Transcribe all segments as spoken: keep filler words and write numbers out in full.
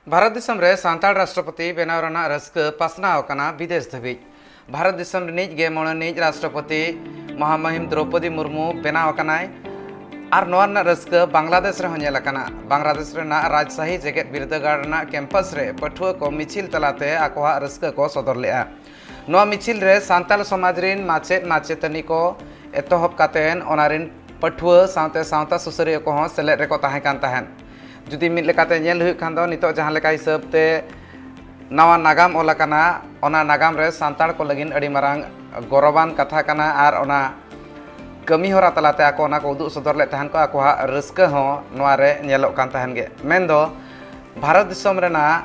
ᱵᱷᱟᱨᱚᱛ ᱫᱤᱥᱚᱢ ᱨᱮ ᱥᱟᱱᱛᱟᱲ ᱨᱟᱥᱴᱨᱚᱯᱚᱛᱤ ᱵᱮᱱᱟᱣ ᱨᱮᱱᱟᱜ ᱨᱟᱹᱥᱠᱟᱹ ᱯᱟᱥᱱᱟᱣ ᱟᱠᱟᱱᱟ ᱵᱤᱫᱮᱥ ᱫᱷᱟᱹᱵᱤᱡ᱾ ᱵᱷᱟᱨᱚᱛ ᱫᱤᱥᱚᱢ ᱨᱤᱱᱤᱡ ᱜᱮ ᱢᱚᱬᱮ ᱨᱤᱱᱤᱡ ᱨᱟᱥᱴᱨᱚᱯᱚᱛᱤ ᱢᱚᱦᱟᱢᱚᱦᱤᱢ ᱫᱨᱚᱣᱯᱚᱫᱤ ᱢᱩᱨᱢᱩ ᱵᱮᱱᱟᱣ ᱟᱠᱟᱱᱟᱭ᱾ ᱟᱨ ᱱᱚᱣᱟ ᱨᱮᱱᱟᱜ ᱨᱟᱹᱥᱠᱟᱹ ᱵᱟᱝᱞᱟᱫᱮᱥ ᱨᱮᱦᱚᱸ ᱧᱮᱞ ᱟᱠᱟᱱᱟ᱾ ᱵᱟᱝᱞᱟᱫᱮᱥ ᱨᱮᱱᱟᱜ ᱨᱟᱡᱽᱥᱟᱦᱤ ᱡᱮᱜᱮᱛ ᱵᱤᱨᱫᱟᱹᱜᱟᱲ ᱨᱮᱱᱟᱜ ᱠᱮᱢᱯᱟᱥ ᱨᱮ ᱯᱟᱹᱴᱷᱩᱣᱟᱹ ᱠᱚ ᱢᱤᱪᱷᱤᱞ ᱛᱟᱞᱟᱛᱮ ᱟᱠᱚᱣᱟᱜ ᱨᱟᱹᱥᱠᱟᱹ ᱠᱚ ᱥᱚᱫᱚᱨ ᱞᱮᱫᱼᱟ᱾ ᱱᱚᱣᱟ ᱢᱤᱪᱷᱤᱞ ᱨᱮ ᱥᱟᱱᱛᱟᱲ ᱥᱚᱢᱟᱡᱽ ᱨᱤᱱ ᱢᱟᱪᱮᱫ ᱢᱟᱪᱮᱛᱟᱹᱱᱤ ᱠᱚ ᱮᱛᱚᱦᱚᱵ ᱠᱟᱛᱮᱱ ᱚᱱᱟ ᱨᱤᱱ ᱯᱟᱹᱴᱷᱩᱣᱟᱹ ᱥᱟᱶᱛᱮ ᱥᱟᱶᱛᱟ ᱥᱩᱥᱟᱹᱨᱤᱭᱟᱹ ᱠᱚᱦᱚᱸ ᱥᱮᱞᱮᱫ ᱨᱮᱠᱚ ᱛᱟᱦᱮᱸ ᱠᱟᱱ ᱛᱟᱦᱮᱸᱫ᱾ ᱡᱩᱫᱤ ᱢᱤᱫ ᱞᱮᱠᱟᱛᱮ ᱧᱮᱞ ᱦᱩᱭᱩᱜ ᱠᱷᱟᱱ ᱫᱚ, ᱱᱤᱛᱚᱜ ᱡᱟᱦᱟᱸ ᱞᱮᱠᱟ ᱦᱤᱥᱟᱹᱵ ᱛᱮ ᱱᱟᱣᱟ ᱱᱟᱜᱟᱢ ᱚᱞ ᱟᱠᱟᱱᱟ, ᱚᱱᱟ ᱱᱟᱜᱟᱢ ᱨᱮ ᱥᱟᱱᱛᱟᱲ ᱠᱚ ᱞᱟᱹᱜᱤᱫ ᱟᱹᱰᱤ ᱢᱟᱨᱟᱝ ᱜᱚᱨᱚᱵᱟᱱ ᱠᱟᱛᱷᱟ ᱠᱟᱱᱟ᱾ ᱟᱨ ᱚᱱᱟ ᱠᱟᱹᱢᱤ ᱦᱚᱨᱟ ᱛᱟᱞᱟᱛᱮ ᱟᱠᱚ ᱚᱱᱟ ᱠᱚ ᱩᱫᱩᱜ ᱥᱚᱫᱚᱨ ᱞᱮᱫ ᱛᱟᱦᱮᱱ ᱠᱚ, ᱟᱠᱚᱣᱟᱜ ᱨᱟᱹᱥᱠᱟᱹ ᱦᱚᱸ ᱱᱚᱣᱟ ᱨᱮ ᱧᱮᱞᱚᱜ ᱠᱟᱱ ᱛᱟᱦᱮᱱ ᱜᱮ᱾ ᱢᱮᱱᱫᱚ ᱵᱷᱟᱨᱚᱛ ᱫᱤᱥᱚᱢ ᱨᱮᱱᱟᱜ,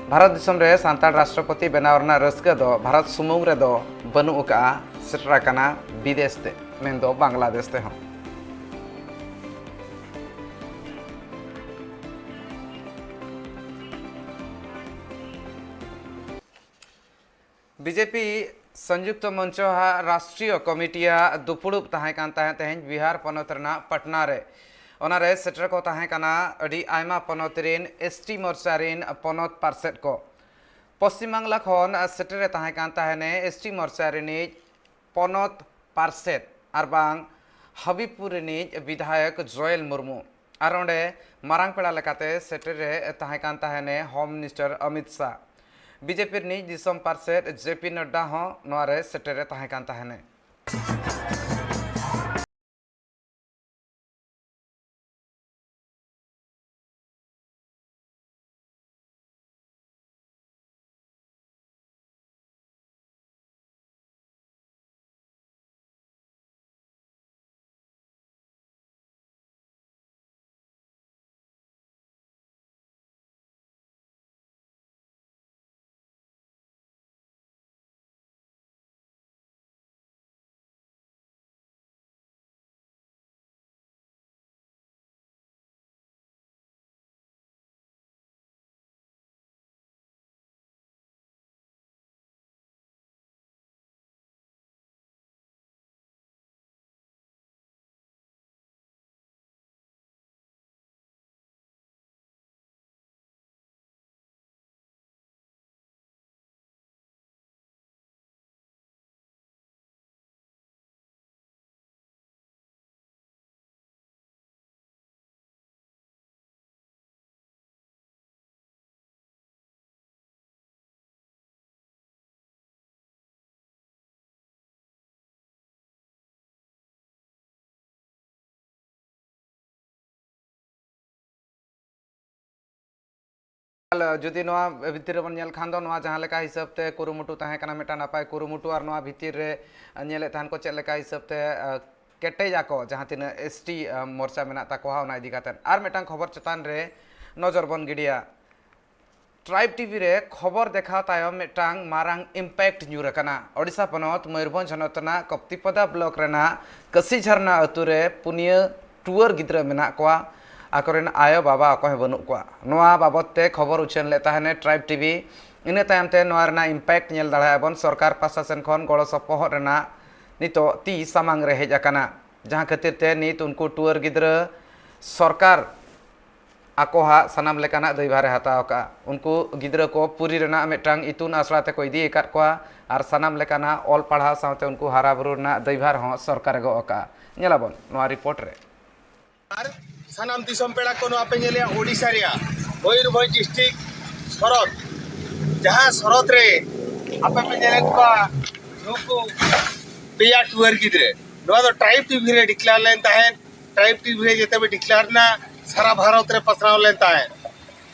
ᱵᱷᱟᱨᱚᱛ ᱫᱤᱥᱚᱢ ᱨᱮ ᱥᱟᱱᱛᱟᱲ ᱨᱟᱥᱴᱨᱚᱯᱚᱛᱤ ᱵᱮᱱᱟᱣ ᱨᱮᱱᱟᱜ ᱨᱟᱹᱥᱠᱟᱹ ᱫᱚ ᱵᱷᱟᱨᱚᱛ ᱥᱩᱢᱩᱝ ᱨᱮᱫᱚ ᱵᱟᱹᱱᱩᱜ ᱟᱠᱟᱫᱼᱟ, ᱥᱮᱴᱮᱨ ᱟᱠᱟᱱᱟ ᱵᱤᱫᱮᱥ ᱛᱮ, ᱢᱮᱱᱫᱚ ᱵᱟᱝᱞᱟᱫᱮᱥ ᱛᱮᱦᱚᱸ᱾ ᱵᱤᱡᱮᱯᱤ ᱥᱚᱝᱡᱩᱠᱛᱚ ᱢᱚᱧᱪᱚ ᱦᱟᱜ ᱨᱟᱥᱴᱨᱤᱭᱚ ᱠᱚᱢᱤᱴᱤᱭᱟᱜ ᱫᱩᱯᱩᱲᱩᱵ ᱛᱟᱦᱮᱸ ᱠᱟᱱ ᱛᱟᱦᱮᱸᱫ ᱛᱮᱦᱮᱧ ᱵᱤᱦᱟᱨ ᱯᱚᱱᱚᱛ ᱨᱮᱱᱟᱜ ᱯᱟᱴᱱᱟ ᱨᱮ᱾ ᱚᱱᱟᱨᱮ ᱥᱮᱴᱮᱨ ᱠᱚ ᱛᱟᱦᱮᱸ ᱠᱟᱱᱟ ᱟᱹᱰᱤ ᱟᱭᱢᱟ ᱯᱚᱱᱚᱛ ᱨᱤᱱ ᱮᱥᱴᱤ ᱢᱳᱨᱪᱟ ᱨᱤᱱ ᱯᱚᱱᱚᱛ ᱯᱟᱨᱥᱮᱛ ᱠᱚ᱾ ᱯᱚᱥᱪᱤᱢ ᱵᱟᱝᱞᱟ ᱠᱷᱚᱱ ᱥᱮᱴᱮᱨ ᱮ ᱛᱟᱦᱮᱸ ᱠᱟᱱ ᱛᱟᱦᱮᱱᱮ ᱮᱥᱴᱤ ᱢᱳᱨᱪᱟ ᱨᱤᱱᱤᱡ ᱯᱚᱱᱚᱛ ᱯᱟᱨᱥᱮᱛ ᱟᱨ ᱵᱟᱝ ᱦᱟᱵᱤᱵᱽᱯᱩᱨ ᱨᱤᱱᱤᱡ ᱵᱤᱫᱷᱟᱭᱚᱠ ᱡᱚᱭᱮᱞ ᱢᱩᱨᱢᱩ᱾ ᱟᱨ ᱚᱸᱰᱮ ᱢᱟᱨᱟᱝ ᱯᱮᱲᱟ ᱞᱮᱠᱟᱛᱮ ᱥᱮᱴᱮᱨ ᱨᱮ ᱛᱟᱦᱮᱸ ᱠᱟᱱ ᱛᱟᱦᱮᱱᱮ ᱦᱳᱢ ᱢᱤᱱᱤᱥᱴᱟᱨ ᱚᱢᱤᱛ ᱥᱟᱦ᱾ ᱵᱤᱡᱮᱯᱤ ᱨᱤᱱᱤᱡ ᱫᱤᱥᱚᱢ ᱯᱟᱨᱥᱮᱛ ᱡᱮ ᱯᱤ ᱱᱟᱰᱰᱟ ᱦᱚᱸ ᱱᱚᱣᱟ ᱨᱮ ᱥᱮᱴᱮᱨ ᱨᱮ ᱛᱟᱦᱮᱸ ᱠᱟᱱ ᱛᱟᱦᱮᱱᱮ᱾ ᱟᱞ-, ᱡᱩᱫᱤ ᱱᱚᱣᱟ ᱵᱷᱤᱛᱤᱨ ᱨᱮᱵᱚᱱ ᱧᱮᱞ ᱠᱷᱟᱱ ᱫᱚ, ᱱᱚᱣᱟ ᱡᱟᱦᱟᱸ ᱞᱮᱠᱟ ᱦᱤᱥᱟᱹᱵ ᱛᱮ ᱠᱩᱨᱩᱢᱩᱴᱩ ᱛᱟᱦᱮᱸ ᱠᱟᱱᱟ, ᱢᱤᱫᱴᱟᱝ ᱱᱟᱯᱟᱭ ᱠᱩᱨᱩᱢᱩᱴᱩ, ᱟᱨ ᱱᱚᱣᱟ ᱵᱷᱤᱛᱤᱨ ᱨᱮ ᱧᱮᱞᱮᱫ ᱛᱟᱦᱮᱱ ᱠᱚ ᱪᱮᱫ ᱞᱮᱠᱟ ᱦᱤᱥᱟᱹᱵ ᱛᱮ, ᱟ, ᱠᱮᱴᱮᱡ ᱟᱠᱚ ᱡᱟᱦᱟᱸ ᱛᱤᱱᱟᱹᱜ ᱮᱥ ᱴᱤ, ᱟ, ᱢᱚᱨᱪᱟ ᱢᱮᱱᱟᱜ ᱛᱟᱠᱚᱣᱟ, ᱚᱱᱟ ᱤᱫᱤ ᱠᱟᱛᱮᱫ᱾ ᱟᱨ ᱢᱤᱫᱴᱟᱝ ᱠᱷᱚᱵᱚᱨ ᱪᱮᱛᱟᱱ ᱨᱮ ᱱᱚᱡᱚᱨ ᱵᱚᱱ ᱜᱤᱰᱤᱭᱟ᱾ ᱴᱨᱟᱭᱤᱵᱽ ᱴᱤᱵᱷᱤ ᱨᱮ ᱠᱷᱚᱵᱚᱨ ᱫᱮᱠᱷᱟᱣ ᱛᱟᱭᱚᱢ ᱢᱤᱫᱴᱟᱝ ᱢᱟᱨᱟᱝ impact ᱧᱩᱨ ᱟᱠᱟᱱᱟ᱾ ᱳᱰᱤᱥᱟ ᱯᱚᱱᱚᱛ ᱢᱚᱭᱩᱨᱵᱷᱚᱸᱡᱽ ᱦᱚᱱᱚᱛ ᱨᱮᱱᱟᱜ ᱠᱚᱯᱛᱤᱯᱚᱫᱟ ᱵᱞᱚᱠ ᱨᱮᱱᱟᱜ ᱠᱟᱹᱥᱤ ᱡᱷᱟᱨᱱᱟ ᱟᱹᱛᱩ ᱨᱮ ᱯᱩᱱᱭᱟᱹ ᱴᱩᱣᱟᱹᱨ ᱜᱤᱫᱽᱨᱟᱹ ᱢᱮᱱᱟᱜ ᱠᱚᱣᱟ᱾ ᱟᱠᱚᱨᱮᱱ ᱟᱭᱳ ᱵᱟᱵᱟ ᱚᱠᱚᱭ ᱦᱚᱸ ᱵᱟᱹᱱᱩᱜ ᱠᱚᱣᱟ᱾ ᱱᱚᱣᱟ ᱵᱟᱵᱚᱛ ᱛᱮ ᱠᱷᱚᱵᱚᱨ ᱩᱪᱷᱟᱹᱱ ᱞᱮᱫ ᱛᱟᱦᱮᱱᱮ ᱴᱨᱟᱭᱤᱵᱽ ᱴᱤᱵᱷᱤ᱾ ᱤᱱᱟᱹ ᱛᱟᱭᱚᱢ ᱛᱮ ᱱᱚᱣᱟ ᱨᱮᱱᱟᱜ impact ᱧᱮᱞ ᱫᱟᱲᱮᱭᱟᱜᱼᱟ ᱵᱚᱱ᱾ ᱥᱚᱨᱠᱟᱨ ᱯᱟᱥᱴᱟ ᱥᱮᱱ ᱠᱷᱚᱱ ᱜᱚᱲᱚ ᱥᱚᱯᱚᱦᱚᱫ ᱨᱮᱱᱟᱜ ᱱᱤᱛᱚᱜ ᱛᱤ ᱥᱟᱢᱟᱝ ᱨᱮ ᱦᱮᱡ ᱟᱠᱟᱱᱟ, ᱡᱟᱦᱟᱸ ᱠᱷᱟᱹᱛᱤᱨ ᱛᱮ ᱱᱤᱛ ᱩᱱᱠᱩ ᱴᱩᱣᱟᱹᱨ ᱜᱤᱫᱽᱨᱟᱹ ᱥᱚᱨᱠᱟᱨ ᱟᱠᱚᱣᱟᱜ ᱥᱟᱱᱟᱢ ᱞᱮᱠᱟᱱᱟᱜ ᱫᱟᱹᱭᱵᱷᱟᱨᱮ ᱦᱟᱛᱟᱣ ᱟᱠᱟᱫᱼᱟ᱾ ᱩᱱᱠᱩ ᱜᱤᱫᱽᱨᱟᱹ ᱠᱚ ᱯᱩᱨᱤ ᱨᱮᱱᱟᱜ ᱢᱤᱫᱴᱟᱝ ᱤᱛᱩᱱ ᱟᱥᱲᱟ ᱛᱮᱠᱚ ᱤᱫᱤ ᱟᱠᱟᱫ ᱠᱚᱣᱟ ᱟᱨ ᱥᱟᱱᱟᱢ ᱞᱮᱠᱟᱱᱟᱜ ᱚᱞ ᱯᱟᱲᱦᱟᱣ ᱥᱟᱶᱛᱮ ᱩᱱᱠᱩ ᱦᱟᱨᱟ ᱵᱩᱨᱩ ᱨᱮᱱᱟᱜ ᱫᱟᱹᱭᱵᱷᱟᱨ ᱦᱚᱸ ᱥᱚᱨᱠᱟᱨᱮ ᱜᱚᱜ ᱟᱠᱟᱫᱼᱟ᱾ ᱧᱮᱞᱟᱵᱚᱱ ᱱᱚᱣᱟ ᱨᱤᱯᱳᱨᱴ ᱨᱮ᱾ ᱟᱨ ᱥᱟᱱᱟᱢ ᱫᱤᱥᱚᱢ ᱯᱮᱲᱟ ᱠᱚ, ᱱᱚᱣᱟ ᱯᱮ ᱧᱮᱞᱮᱜᱼᱟ ᱳᱰᱤᱥᱟ ᱨᱮᱭᱟᱜ ᱢᱚᱭᱩᱨᱵᱷᱚᱸᱡᱽ ᱰᱤᱥᱴᱨᱤᱠᱴ ᱥᱚᱨᱚᱛ, ᱡᱟᱦᱟᱸ ᱥᱚᱨᱚᱛ ᱨᱮ ᱟᱯᱮ ᱯᱮ ᱧᱮᱞᱮᱫ ᱠᱚᱣᱟ ᱱᱩᱠᱩ ᱯᱮᱭᱟ ᱴᱩᱣᱟᱹᱨ ᱜᱤᱫᱽᱨᱟᱹ, ᱱᱚᱣᱟ ᱫᱚ ᱴᱨᱟᱭᱤᱵᱽ ᱴᱤᱵᱷᱤ ᱨᱮ ᱰᱤᱠᱞᱮᱭᱟᱨ ᱞᱮᱱ ᱛᱟᱦᱮᱸᱫ᱾ ᱴᱨᱟᱭᱤᱵᱽ ᱴᱤᱵᱷᱤ ᱨᱮ ᱡᱮᱛᱮ ᱰᱤᱠᱞᱮᱭᱟᱨ ᱮᱱᱟ, ᱥᱟᱨᱟ ᱵᱷᱟᱨᱚᱛ ᱨᱮ ᱯᱟᱥᱱᱟᱣ ᱞᱮᱱ ᱛᱟᱦᱮᱸᱫ᱾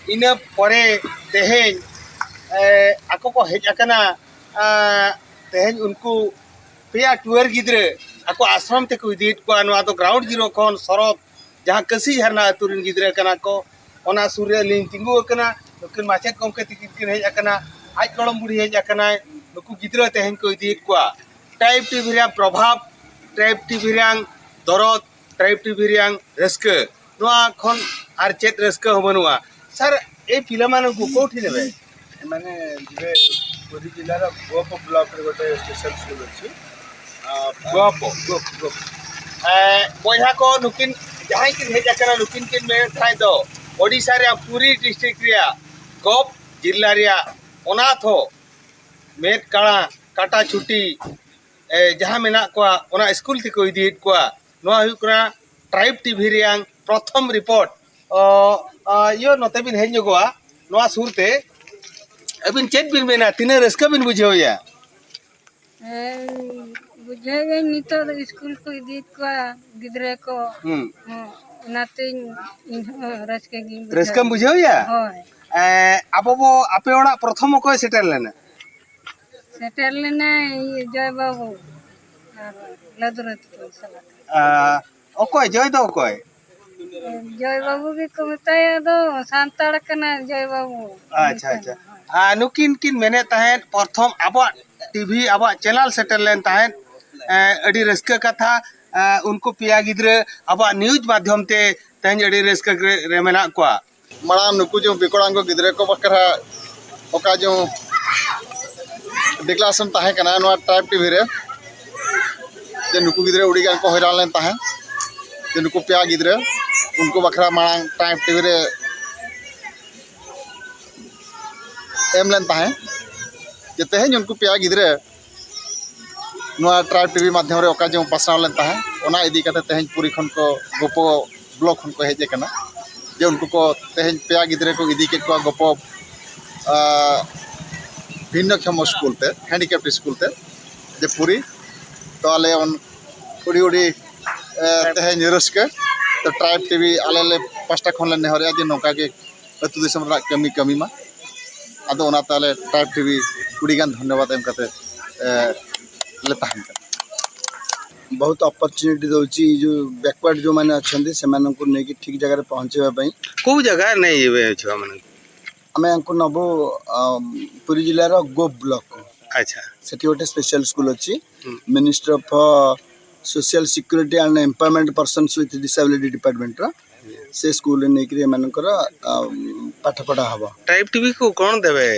ᱤᱱᱟᱹ ᱯᱚᱨᱮ ᱛᱮᱦᱮᱧ, ᱮ, ᱟᱠᱚ ᱠᱚ ᱦᱮᱡ ᱟᱠᱟᱱᱟ᱾ ᱮ, ᱛᱮᱦᱮᱧ ᱩᱱᱠᱩ ᱯᱮᱭᱟ ᱴᱩᱣᱟᱹᱨ ᱜᱤᱫᱽᱨᱟᱹ ᱟᱠᱚ ᱟᱥᱨᱚᱢ ᱛᱮᱠᱚ ᱤᱫᱤᱭᱮᱫ ᱠᱚᱣᱟ᱾ ᱱᱚᱣᱟ ᱫᱚ ᱜᱨᱟᱣᱩᱱᱰ ᱡᱤᱨᱳ ᱠᱷᱚᱱ ᱥᱚᱨᱚᱛ, ᱡᱟᱦᱟᱸ ᱠᱟᱹᱥᱤ ᱡᱷᱟᱨᱱᱟ ᱟᱹᱛᱩ ᱨᱮᱱ ᱜᱤᱫᱽᱨᱟᱹ ᱠᱟᱱᱟ ᱠᱚ, ᱚᱱᱟ ᱥᱩᱨ ᱨᱮ ᱟᱹᱞᱤᱧ ᱛᱤᱸᱜᱩ ᱟᱠᱟᱱᱟ᱾ ᱱᱩᱠᱤᱱ ᱢᱟᱪᱮᱫ ᱜᱚᱢᱠᱮ ᱛᱤᱠᱤᱱ ᱠᱤᱱ ᱦᱮᱡ ᱟᱠᱟᱱᱟ, ᱟᱡ ᱜᱚᱲᱚᱢ ᱵᱩᱲᱦᱤ ᱦᱮᱡ ᱟᱠᱟᱱᱟᱭ᱾ ᱱᱩᱠᱩ ᱜᱤᱫᱽᱨᱟᱹ ᱛᱮᱦᱮᱧ ᱠᱚ ᱤᱫᱤᱭᱮᱫ ᱠᱚᱣᱟ᱾ ᱴᱨᱟᱭᱤᱵᱽ ᱴᱤᱵᱷᱤ ᱨᱮᱭᱟᱜ ᱯᱨᱚᱵᱷᱟᱵᱽ, ᱴᱨᱟᱭᱤᱵᱽ ᱴᱤᱵᱷᱤ ᱨᱮᱭᱟᱜ ᱫᱚᱨᱚᱫ, ᱴᱨᱟᱭᱤᱵᱽ ᱴᱤᱵᱷᱤ ᱨᱮᱭᱟᱜ ᱨᱟᱹᱥᱠᱟᱹ, ᱱᱚᱣᱟ ᱠᱷᱚᱱ ᱟᱨ ᱪᱮᱫ ᱨᱟᱹᱥᱠᱟᱹ ᱦᱚᱸ ᱵᱟᱹᱱᱩᱜᱼᱟ᱾ ସାᱨ, ᱮ ᱯᱤᱞᱟᱹᱢᱟᱱᱩ ᱠᱚ ᱠᱳᱴᱷᱤ ᱱᱮᱵᱮ? ମାନେ ଯିବେ ପୁରୀ ଜିଲ୍ଲାର ଗୋପ ବ୍ଲକରେ ଗୋଟେ ସ୍ପେଶାଲ ସ୍କୁଲ ଅଛି। ଆ, ଗୋପ। ଗୋପ, ଗୋପ। ᱮ, ᱵᱚᱭᱦᱟ ᱠᱚ, ᱱᱩᱠᱤᱱ ᱡᱟᱦᱟᱸᱭ ᱠᱤᱱ ᱦᱮᱡ ᱟᱠᱟᱱᱟ, ᱱᱩᱠᱤᱱ ᱠᱤᱱ ᱢᱮᱱᱮᱫ ᱛᱟᱦᱮᱸᱫ ᱫᱚ ᱳᱰᱤᱥᱟ ᱨᱮᱭᱟᱜ ᱯᱩᱨᱤ ᱰᱤᱥᱴᱨᱤᱠᱴ ᱨᱮᱭᱟᱜ ᱜᱚᱯ ᱡᱤᱞᱟ ᱨᱮᱭᱟᱜ ᱚᱱᱟᱛᱷ ᱦᱚᱸ ᱢᱮᱫ ᱠᱟᱬᱟ ᱠᱟᱴᱟ ᱪᱷᱩᱴᱤ, ᱮ, ᱡᱟᱦᱟᱸ ᱢᱮᱱᱟᱜ ᱠᱚᱣᱟ, ᱚᱱᱟ ᱥᱠᱩᱞ ᱛᱮᱠᱚ ᱤᱫᱤᱭᱮᱫ ᱠᱚᱣᱟ᱾ ᱱᱚᱣᱟ ᱦᱩᱭᱩᱜ ᱠᱟᱱᱟ ᱴᱨᱟᱭᱤᱵᱽ ᱴᱤᱵᱷᱤ ᱨᱮᱭᱟᱝ ᱯᱨᱚᱛᱷᱚᱢ ᱨᱤᱯᱳᱨᱴ᱾ ᱚ, ᱚ, ᱤᱭᱟᱹ, ᱱᱚᱛᱮ ᱵᱤᱱ ᱦᱮᱡ ᱧᱚᱜᱚᱜᱼᱟ, ᱱᱚᱣᱟ ᱥᱩᱨ ᱛᱮ᱾ ᱟᱹᱵᱤᱱ ᱪᱮᱫ ᱵᱤᱱ ᱢᱮᱱᱟ, ᱛᱤᱱᱟᱹᱜ ᱨᱟᱹᱥᱠᱟᱹ ᱵᱤᱱ ᱵᱩᱡᱷᱟᱹᱣᱮᱭᱟ? ᱦᱮᱸ, ᱵᱩᱡᱷᱟᱹᱣᱮᱫᱟᱹᱧ, ᱱᱤᱛᱚᱜ ᱫᱚ ᱥᱠᱩᱞ ᱠᱚ ᱤᱫᱤᱭᱮᱫ ᱠᱚᱣᱟ ᱜᱤᱫᱽᱨᱟᱹ ᱠᱚ᱾ ᱦᱩᱸ᱾ ᱦᱮᱸ, ᱚᱱᱟᱛᱮᱧ, ᱤᱧ ᱦᱚᱸ ᱨᱟᱹᱥᱠᱟᱹ ᱜᱤᱧ ᱵᱩᱡᱷᱟᱹᱣ᱾ ᱨᱟᱹᱥᱠᱟᱹᱢ ᱵᱩᱡᱷᱟᱹᱣᱮᱭᱟ? ᱦᱳᱭ᱾ ᱮᱸ, ᱟᱵᱚ ᱵᱚ, ᱟᱯᱮ ᱚᱲᱟᱜ ᱯᱨᱚᱛᱷᱚᱢ ᱚᱠᱚᱭ ᱥᱮᱴᱮᱨ ᱞᱮᱱᱟ? ᱥᱮᱴᱮᱨ ᱞᱮᱱᱟᱭ ᱤᱭᱟᱹ ᱡᱚᱭ ᱵᱟᱹᱵᱩ ᱟᱨ ᱞᱟᱫᱩᱨᱟᱹ ᱛᱟᱠᱚ ᱥᱟᱞᱟᱜ᱾ ᱮᱸ, ᱚᱠᱚᱭ ᱡᱚᱭ ᱫᱚ ᱚᱠᱚᱭ? ᱡᱚᱭ ᱵᱟᱹᱵᱩ ᱜᱮᱠᱚ ᱢᱮᱛᱟᱭᱟ, ᱟᱫᱚ ᱥᱟᱱᱛᱟᱲ ᱠᱟᱱᱟ ᱡᱚᱭ ᱵᱟᱹᱵᱩ᱾ ᱟᱪᱪᱷᱟ, ᱟᱪᱪᱷᱟ᱾ ᱟᱨ ᱱᱩᱠᱤᱱ ᱠᱤᱱ ᱢᱮᱱᱮᱫ ᱛᱟᱦᱮᱸᱫ, ᱯᱨᱚᱛᱷᱚᱢ ᱟᱵᱚᱣᱟᱜ ᱴᱤᱵᱷᱤ, ᱟᱵᱚᱣᱟᱜ ᱪᱮᱱᱮᱞ ᱥᱮᱴᱮᱨ ᱞᱮᱱ ᱛᱟᱦᱮᱸᱫ, ᱮᱸ, ᱟᱹᱰᱤ ᱨᱟᱹᱥᱠᱟᱹ ᱠᱟᱛᱷᱟ᱾ ᱮᱸ, ᱩᱱᱠᱩ ᱯᱮᱭᱟ ᱜᱤᱫᱽᱨᱟᱹ ᱟᱵᱚᱣᱟᱜ ᱱᱤᱭᱩᱡᱽ ᱢᱟᱫᱽᱫᱷᱚᱢ ᱛᱮ ᱛᱮᱦᱮᱧ ᱟᱹᱰᱤ ᱨᱟᱹᱥᱠᱟᱹ ᱨᱮ, ᱨᱮ ᱢᱮᱱᱟᱜ ᱠᱚᱣᱟ᱾ ᱢᱟᱲᱟᱝ ᱱᱩᱠᱩ ᱡᱮ ᱵᱤᱠᱚᱲᱟᱝᱜᱚ ᱜᱤᱫᱽᱨᱟᱹ ᱠᱚ ᱵᱟᱠᱷᱨᱟ ᱚᱠᱟ ᱡᱮ declaration ᱛᱟᱦᱮᱸ ᱠᱟᱱᱟ ᱱᱚᱣᱟ ᱴᱨᱟᱭᱤᱵᱽ ᱴᱤᱵᱷᱤ ᱨᱮ, ᱡᱮ ᱱᱩᱠᱩ ᱜᱤᱫᱽᱨᱟᱹ ᱟᱹᱰᱤ ᱜᱟᱱ ᱠᱚ ᱦᱚᱭᱨᱟᱱ ᱞᱮᱱ ᱛᱟᱦᱮᱸᱫ, ᱡᱮ ᱱᱩᱠᱩ ᱯᱮᱭᱟ ᱜᱤᱫᱽᱨᱟᱹ, ᱩᱱᱠᱩ ᱵᱟᱠᱷᱨᱟ ᱢᱟᱲᱟᱝ ᱴᱨᱟᱭᱤᱵᱽ ᱴᱤᱵᱷᱤ ᱨᱮ ᱮᱢ ᱞᱮᱱ ᱛᱟᱦᱮᱸᱫ, ᱡᱮ ᱛᱮᱦᱮᱧ ᱩᱱᱠᱩ ᱯᱮᱭᱟ ᱜᱤᱫᱽᱨᱟᱹ ᱱᱚᱣᱟ ᱴᱨᱟᱭᱤᱵᱽ ᱴᱤᱵᱷᱤ ᱢᱟᱫᱽᱫᱷᱚᱢ ᱨᱮ ᱚᱠᱟ ᱡᱮ ᱯᱟᱥᱱᱟᱣ ᱞᱮᱱ ᱛᱟᱦᱮᱸᱫ, ᱚᱱᱟ ᱤᱫᱤ ᱠᱟᱛᱮ ᱛᱮᱦᱮᱧ ᱯᱩᱨᱤ ᱠᱷᱚᱱ ᱠᱚ, ᱜᱚᱯᱚ ᱵᱞᱚᱠ ᱠᱷᱚᱱ ᱠᱚ ᱦᱮᱡ ᱟᱠᱟᱱᱟ, ᱡᱮ ᱩᱱᱠᱩ ᱠᱚ ᱛᱮᱦᱮᱧ ᱯᱮᱭᱟ ᱜᱤᱫᱽᱨᱟᱹ ᱠᱚ ᱤᱫᱤ ᱠᱮᱫ ᱠᱚᱣᱟ ᱜᱚᱯᱚ, ᱟᱸ, ᱵᱷᱤᱱᱱᱚ ᱠᱷᱮᱢᱚ ᱥᱠᱩᱞ ᱛᱮ, ᱦᱮᱱᱰᱤᱠᱮᱯᱰ ᱥᱠᱩᱞ ᱛᱮ, ᱡᱮ ᱯᱩᱨᱤ᱾ ᱛᱚ ᱟᱞᱮ ᱩᱱ ᱟᱹᱰᱤ ᱟᱹᱰᱤ, ᱮ, ᱛᱮᱦᱮᱧ ᱨᱟᱹᱥᱠᱟᱹ᱾ ᱛᱚ ᱴᱨᱟᱭᱤᱵᱽ ᱴᱤᱵᱷᱤ ᱟᱞᱮ ᱞᱮ ᱯᱟᱥᱴᱟ ᱠᱷᱚᱱ ᱞᱮ ᱱᱮᱦᱚᱨᱮᱜᱼᱟ ᱡᱮ ᱱᱚᱝᱠᱟ ᱜᱮ ᱟᱹᱛᱩ ᱫᱤᱥᱚᱢ ᱨᱮᱱᱟᱜ ᱠᱟᱹᱢᱤ ᱠᱟᱹᱢᱤ ᱢᱟ᱾ ᱟᱫᱚ ᱚᱱᱟᱛᱮ ᱟᱞᱮ ᱴᱨᱟᱭᱤᱵᱽ ᱴᱤᱵᱷᱤ ᱟᱹᱰᱤᱜᱟᱱ ᱫᱷᱚᱱᱭᱚᱵᱟᱫ ᱮᱢ ᱠᱟᱛᱮ, ᱮ, ᱞᱮ ᱛᱟᱦᱮᱱ ᱠᱟᱱᱟ᱾ ବହୁତ ଅପରଚ୍ୟୁନିଟି ଦେଉଛି ଏଇ ଯେଉଁ ବ୍ୟାକୱାର୍ଡ଼ ଯେଉଁମାନେ ଅଛନ୍ତି ସେମାନଙ୍କୁ ନେଇକି ଠିକ୍ ଜାଗାରେ ପହଞ୍ଚାଇବା ପାଇଁ। କୋଉ ଜାଗା ନେଇ ଏବେ ଅଛୁ ଆମମାନଙ୍କୁ? ଆମେ ୟାଙ୍କୁ ନେବୁ, ଅ, ପୁରୀ ଜିଲ୍ଲାର ଗୋପ ବ୍ଲକକୁ। ଆଚ୍ଛା। ସେଠି ଗୋଟେ ସ୍ପେଶାଲ ସ୍କୁଲ ଅଛି, ହୁଁ। Ministry of social security and empowerment persons with disability ଡିପାର୍ଟମେଣ୍ଟର ସେ ସ୍କୁଲରେ ନେଇକିରି ଏମାନଙ୍କର, ଅ, ପାଠପଢ଼ା ହବ। ଟ୍ରାଇବ୍ ଟିଭିକୁ କ'ଣ ଦେବେ?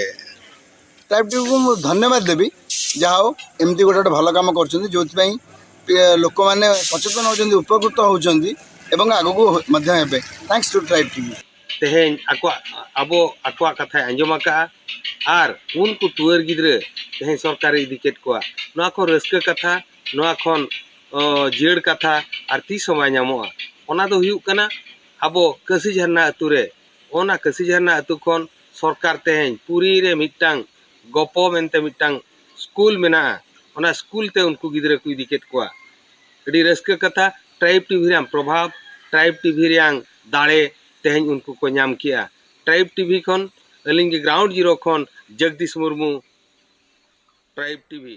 ଟ୍ରାଇବ୍ ଟିଭିକୁ ମୁଁ ଧନ୍ୟବାଦ ଦେବି, ଯାହା ହଉ ଏମିତି ଗୋଟେ ଗୋଟେ ଭଲ କାମ କରୁଛନ୍ତି, ଯେଉଁଥିପାଇଁ ପି-, ଲୋକମାନେ ସଚେତନ ହେଉଛନ୍ତି, ଉପକୃତ ହେଉଛନ୍ତି ଏବଂ ଆଗକୁ ହୋ-, ମଧ୍ୟ ହେବେ। Thanks to Tribe TV। ᱛᱮᱦᱮᱧ ᱟᱠᱚᱣᱟᱜ, ᱟᱵᱚ, ᱟᱠᱚᱣᱟᱜ ᱠᱟᱛᱷᱟᱭ ᱟᱸᱡᱚᱢ ᱟᱠᱟᱫᱼᱟ ᱟᱨ ᱩᱱᱠᱩ ᱴᱩᱣᱟᱹᱨ ᱜᱤᱫᱽᱨᱟᱹ ᱛᱮᱦᱮᱧ ᱥᱚᱨᱠᱟᱨᱮ ᱤᱫᱤ ᱠᱮᱫ ᱠᱚᱣᱟ᱾ ᱱᱚᱣᱟ ᱠᱷᱚᱱ ᱨᱟᱹᱥᱠᱟᱹ ᱠᱟᱛᱷᱟ, ᱱᱚᱣᱟ ᱠᱷᱚᱱ, ᱚ, ᱡᱤᱭᱟᱹᱲ ᱠᱟᱛᱷᱟ ᱟᱨ ᱛᱤᱥ ᱦᱚᱸ ᱵᱟᱭ ᱧᱟᱢᱚᱜᱼᱟ᱾ ᱚᱱᱟ ᱫᱚ ᱦᱩᱭᱩᱜ ᱠᱟᱱᱟ ᱟᱵᱚ ᱠᱟᱹᱥᱤ ᱡᱷᱟᱨᱱᱟ ᱟᱹᱛᱩ ᱨᱮ, ᱚᱱᱟ ᱠᱟᱹᱥᱤ ᱡᱷᱟᱨᱱᱟ ᱟᱹᱛᱩ ᱠᱷᱚᱱ ᱥᱚᱨᱠᱟᱨ ᱛᱮᱦᱮᱧ ᱯᱩᱨᱤ ᱨᱮ ᱢᱤᱫᱴᱟᱝ ᱜᱚᱯᱚ ᱢᱮᱱᱛᱮ ᱢᱤᱫᱴᱟᱝ ᱥᱠᱩᱞ ᱢᱮᱱᱟᱜᱼᱟ, ᱚᱱᱟ ᱥᱠᱩᱞ ᱛᱮ ᱩᱱᱠᱩ ᱜᱤᱫᱽᱨᱟᱹ ᱠᱚ ᱤᱫᱤ ᱠᱮᱫ ᱠᱚᱣᱟ᱾ ᱟᱹᱰᱤ ᱨᱟᱹᱥᱠᱟᱹ ᱠᱟᱛᱷᱟ, ᱴᱨᱟᱭᱤᱵᱽ ᱴᱤᱵᱷᱤ ᱨᱮᱭᱟᱜ ᱯᱨᱚᱵᱷᱟᱵᱽ, ᱴᱨᱟᱭᱤᱵᱽ ᱴᱤᱵᱷᱤ ᱨᱮᱭᱟᱜ ᱫᱟᱲᱮ ᱛᱮᱦᱮᱧ ᱩᱱᱠᱩ ᱠᱚ ᱧᱟᱢ ᱠᱮᱜᱼᱟ᱾ ᱴᱨᱟᱭᱤᱵᱽ ᱴᱤᱵᱷᱤ ᱠᱷᱚᱱ, ᱟᱹᱞᱤᱧ ᱜᱮ ᱜᱨᱟᱣᱩᱱᱰ ᱡᱤᱨᱳ ᱠᱷᱚᱱ ᱡᱚᱜᱽᱫᱤᱥ ᱢᱩᱨᱢᱩ, ᱴᱨᱟᱭᱤᱵᱽ ᱴᱤᱵᱷᱤ᱾